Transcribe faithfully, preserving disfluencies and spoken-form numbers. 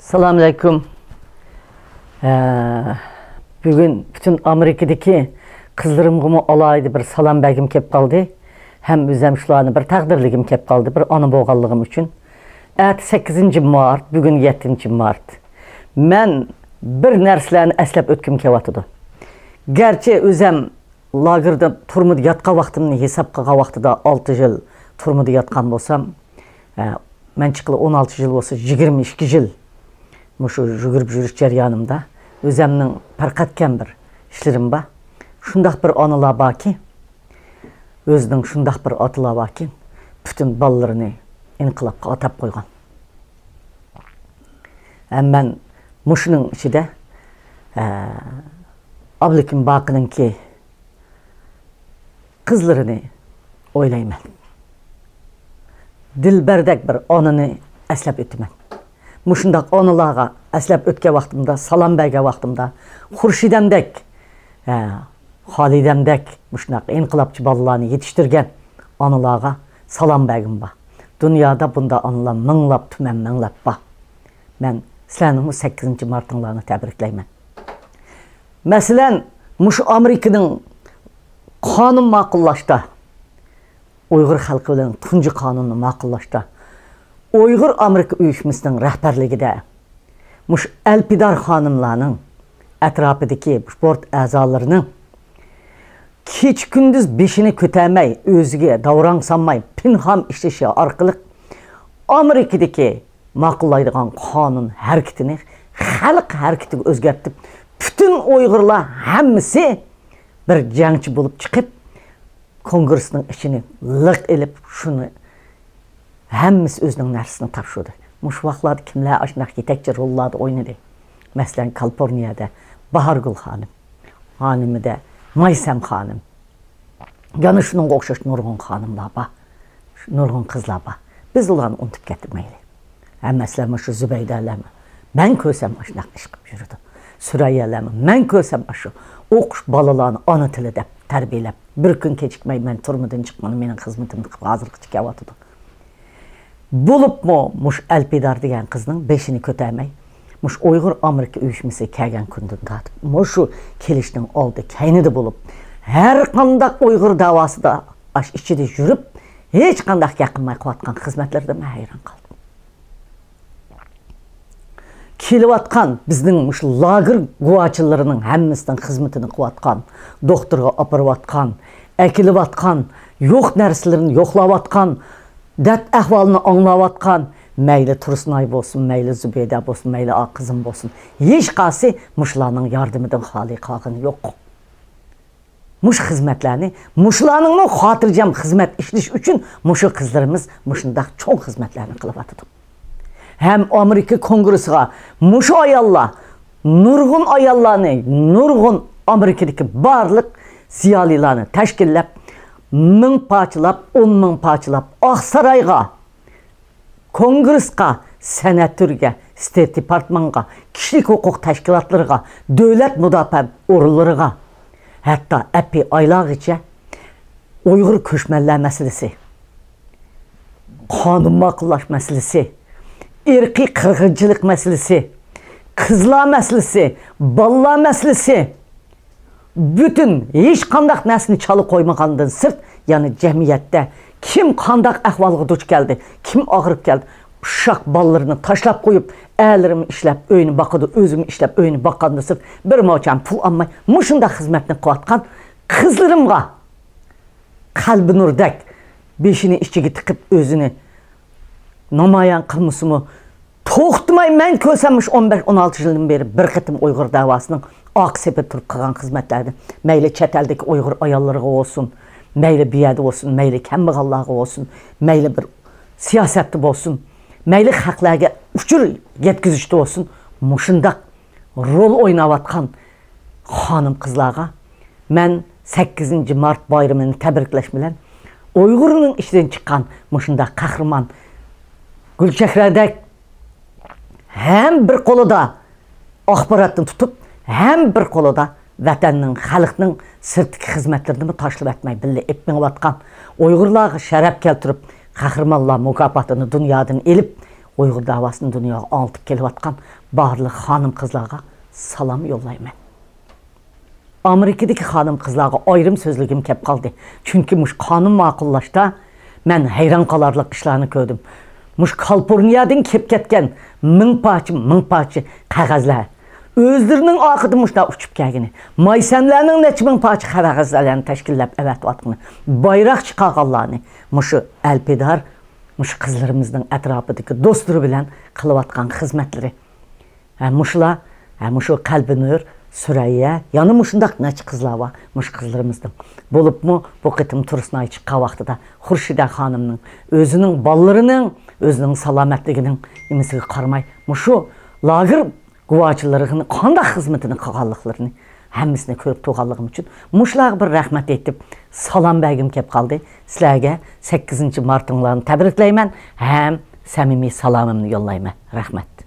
ئەسسالامۇئەلەيكۇم. ھە، بۈگۈن پۈتۈن ئامېرىكىدىكى قىزلىرىمغىمۇ ئالاھىدە بىر سالام بەرگۈم كېلىپ قالدى. ھەم ئۆزەم شۇلارنى بىر تەقدىرلىگۈم كېلىپ قالدى، بىر ئانا بولغانلىقىم ئۈچۈن. ئەتە سەككىزىنچى مارت، بۈگۈن يەتتىنچى مارت. مەن بىر نەرسىلەرنى ئەسلەپ ئۆتكۈم كېلىۋاتىدۇ. گەرچە ئۆزەم لاگېردا، تۈرمىدە ياتقان ۋاقتىمنى ھېساب قىلغان ۋاقتىدا ئالتە يىل تۈرمىدە ياتقان بولسام، ئە، مەن چىققىلى ئون ئالتە يىل بولسا، يىگىرمە ئىككى يىل مۇشۇ يۈگۈرۈپ يۈرۈش جەريانىمدا ئۆزەمنىڭ پەرقەتكەن بىر ئىشلىرىم بار. شۇنداق بىر ئانىلار باركى، ئۆزىنىڭ شۇنداق بىر ئاتىلار باركى، پۈتۈن بالىلىرىنى ئىنقىلابقا ئاتاپ قويغان. ھەم مەن مۇشۇنىڭ ئىچىدە، ئە، ئابلىكىم باقىنىڭكى قىزلىرىنى ئويلايمەن. دىلبەردەك بىر ئانىنى ئەسلەپ ئۆتىمەن. مۇشۇنداق ئانىلارغا ئەسلەپ ئۆتكەن ۋاقتىمدا، سالام بەرگەن ۋاقتىمدا، خۇرشىدەمدەك، ھە، خالىدەمدەك مۇشۇنداق ئىنقىلابچى بالىلارنى يېتىشتۈرگەن ئانىلارغا سالام بەرگۈم بار. دۇنيادا بۇنداق ئانىلار مىڭلاپ، تۈمەن مىڭلاپ بار. مەن سىلەرنىڭمۇ سەككىزىنچى مارتىڭلارنى تەبرىكلەيمەن. مەسىلەن، مۇشۇ ئامېرىكىنىڭ قانۇن ماقۇللاشتا، ئۇيغۇر خەلقى بىلەن تۇنجى قانۇننى ماقۇللاشتا، ئۇيغۇر ئامېرىكا ئۇيۇشمىسىنىڭ رەھبەرلىكىدە مۇشۇ ئەلپىدار خانىملارنىڭ ئەتراپىدىكى بورت ئەزالىرىنىڭ كېچە-كۈندۈز بېشىنى كۆتەرمەي، ئۆزىگە داۋراڭ سالماي، پىنھان ئىشلىشى ئارقىلىق ئامېرىكىدىكى ماقۇللايدىغان قانۇن ھەرىكىتىنى خەلق ھەرىكىتىگە ئۆزگەرتىپ، پۈتۈن ئۇيغۇرلار ھەممىسى بىر جەڭچى بولۇپ چىقىپ، كونگرېسنىڭ ئىچىنى لىق ئېلىپ، شۇنى ھەممىسى ئۆزىنىڭ نەرسىسىنى تاپشۇردى. مۇشۇ ۋاقىتلاردا كىملەر ئاشۇنداق يېتەكچى روللاردا ئوينىدى؟ مەسىلەن، كالىفورنىيەدە باھارگۈل خانىم، ھانىمىدە مايسەم خانىم، يەنە شۇنىڭغا ئوخشاش نۇرغۇن خانىملار بار. نۇرغۇن قىزلار بار. بىز ئۇلارنى ئۇنتۇپ كەتمەيلى. ھەممىسىلەرمۇ شۇ زۇبەيدەلەرمۇ. مەن كۆرسەم ئاشۇنداق ئىش قىلىپ يۈرىدۇ. سۈرەييەلەرمۇ. مەن كۆرسەم ئاشۇ ئوقۇش بالىلارنى ئانا تىلى دەپ تەربىيەلەپ، بىر كۈن كېچىكمەي مەن تۈرمىدىن چىققىنى مېنىڭ خىزمىتىمنى قىلىپ ھازىرغىچە كېلىۋاتىدۇ. بولۇپمۇ مۇشۇ ئەلپىدار دېگەن قىزنىڭ بېشىنى كۆتەرمەي، مۇشۇ ئۇيغۇر ئامېرىكا ئۇيۇشمىسى كەلگەن كۈندىن تارتىپ، مۇشۇ كېلىشنىڭ ئالدى كەينىدە بولۇپ، ھەر قانداق ئۇيغۇر داۋاسىدا ئاش ئىچىدە يۈرۈپ، ھېچقانداق يېقىنماي قىلىۋاتقان خىزمەتلىرىدىن مەن ھەيران قالدىم. كېلىۋاتقان بىزنىڭ مۇشۇ لاگېر گۇۋاچىلىرىنىڭ ھەممىسىنىڭ خىزمىتىنى قىلىۋاتقان، دوختۇرغا ئاپىرىۋاتقان، ئەكېلىۋاتقان، يوق نەرسىلىرىنى يوقلاۋاتقان، دەرد ئەھۋالىنى ئاڭلاۋاتقان، مەيلى تۇرسۇنئاي بولسۇن، مەيلى زۇبەيدە بولسۇن، مەيلى ئاققىزىم بولسۇن، ھېچقايسى مۇشۇلارنىڭ ياردىمىدىن خالىي قالغىنى يوق. مۇشۇ خىزمەتلەرنى، مۇشۇلارنىڭمۇ خاتىرجەم خىزمەت ئىشلىشى ئۈچۈن مۇشۇ قىزلىرىمىز مۇشۇنداق چوڭ خىزمەتلەرنى قىلىۋاتىدۇ. ھەم ئامېرىكا كونگرېسىغا مۇشۇ ئاياللار، نۇرغۇن ئاياللارنى، نۇرغۇن ئامېرىكىدىكى بارلىق زىيالىيلارنى تەشكىللەپ، مىڭ پارچىلاپ، ئون مىڭ پارچىلاپ، ئاقسارايغا، كونگرېسقا، سېناتورگە، ستېيت دېپارتمېنتقا، كىشىلىك ھوقۇق تەشكىلاتلىرىغا، دۆلەت مۇداپىئە ئورۇنلىرىغا، ھەتتا ئەپ بى ئايلارغىچە ئۇيغۇر كۆچمەنلەر مەسىلىسى، قانۇن ماقۇللاش مەسىلىسى، ئىرقىي قىرغىنچىلىق مەسىلىسى، قىزلار مەسىلىسى، بالىلار مەسىلىسى، پۈتۈن ھېچقانداق نەرسىنى چالا قويمىغاندىن سىرت، يەنى جەمئىيەتتە كىم قانداق ئەھۋالغا دۇچ كەلدى، كىم ئاغرىپ كەلدى، ئۇششاق بالىلىرىنى تاشلاپ قويۇپ، ئەرلىرىمۇ ئىشلەپ ئۆينى باقىدۇ، ئۆزىمۇ ئىشلەپ ئۆينى باققاندىن سىرت، بىر موچەن پۇل ئالماي، مۇشۇنداق خىزمەتنى قىلىۋاتقان قىزلىرىمغا، قەلبى نۇردەك، بېشىنى ئىچىگە تىقىپ ئۆزىنى نامايان قىلمىسىمۇ، توختىماي مەن كۆرسەم مۇشۇ ئون بەش، ئون ئالتە يىلدىن بېرى بىر قېتىم ئۇيغۇر داۋاسىنىڭ ئارقا سېپىدە تۇرۇپ قىلغان خىزمەتلەردىن، مەيلى چەت ئەلدىكى ئۇيغۇر ئاياللىرىغا بولسۇن، مەيلى بۇ يەردە بولسۇن، مەيلى كەمبەغەللەرگە بولسۇن، مەيلى بىر سىياسەتتە بولسۇن، مەيلى خەقلەرگە ئۇچۇر يەتكۈزۈشتە بولسۇن، مۇشۇنداق رول ئويناۋاتقان خانىم-قىزلارغا مەن سەككىزىنچى مارت بايرىمىنى تەبرىكلەش بىلەن، ئۇيغۇرنىڭ ئىچىدىن چىققان مۇشۇنداق قەھرىمان گۈلچېھرەدەك ھەم بىر قولىدا ئاخباراتنى تۇتۇپ، ھەم بىر قولىدا ۋەتەننىڭ، خەلقنىڭ سىرتتىكى خىزمەتلىرىنىمۇ تاشلىۋەتمەي بىللە ئېلىپ مېڭىۋاتقان، ئۇيغۇرلارغا شەرەپ كەلتۈرۈپ، قەھرىمانلار مۇكاپاتىنى دۇنيادىن ئېلىپ، ئۇيغۇر دەۋاسىنى دۇنياغا ئاڭلىتىپ كېلىۋاتقان بارلىق خانىم-قىزلارغا سالام يوللايمەن. ئامېرىكىدىكى خانىم-قىزلارغا ئايرىم سۆزلىگۈم كەپ قالدى. چۈنكى مۇشۇ قانۇن ماقۇللاشتا مەن ھەيران قالارلىق ئىشلارنى كۆردۈم. مۇشۇ كالىفورنىيەدىن كېلىپ كەتكەن مىڭ پارچە، مىڭ پارچە قەغەزلەر. ئۆزلىرىنىڭ ئارقىدىن مۇشۇنداق ئۇچۇپ كەلگىنى، مايسەملەرنىڭ نەچچە مىڭ پارچە قەغەزلەرنى تەشكىللەپ ئەۋەتىۋاتقىنى، بايراق چىقارغانلارنى مۇشۇ ئەلپىدار، مۇشۇ قىزلىرىمىزنىڭ ئەتراپىدىكى دوستلىرى بىلەن قىلىۋاتقان خىزمەتلىرى. ھە، مۇشۇلار، ھە، مۇشۇ قەلبىنۇر، سۈرەييە، يەنە مۇشۇنداق نەچچە قىزلار بار، مۇشۇ قىزلىرىمىزنىڭ. بولۇپمۇ بۇ قېتىم تۇرسۇنئاي چىققان ۋاقتىدا خۇرشىدە خانىمنىڭ ئۆزىنىڭ بالىلىرىنىڭ، ئۆزىنىڭ سالامەتلىكىنىڭ نېمىسىگە قارىماي، مۇشۇ لاگېر گۇۋاچىلىرىغا قانداق خىزمىتىنى قىلغانلىقلىرىنى ھەممىسىنى كۆرۈپ تۇرغانلىقىم ئۈچۈن مۇشۇلارغا بىر رەھمەت ئېيتىپ، سالام بەرگۈم كەپ قالدى. سىلەرگە سەككىزىنچى مارتىڭلارنى تەبرىكلەيمەن ھەم سەمىمىي سالامىمنى يوللايمەن. رەھمەت.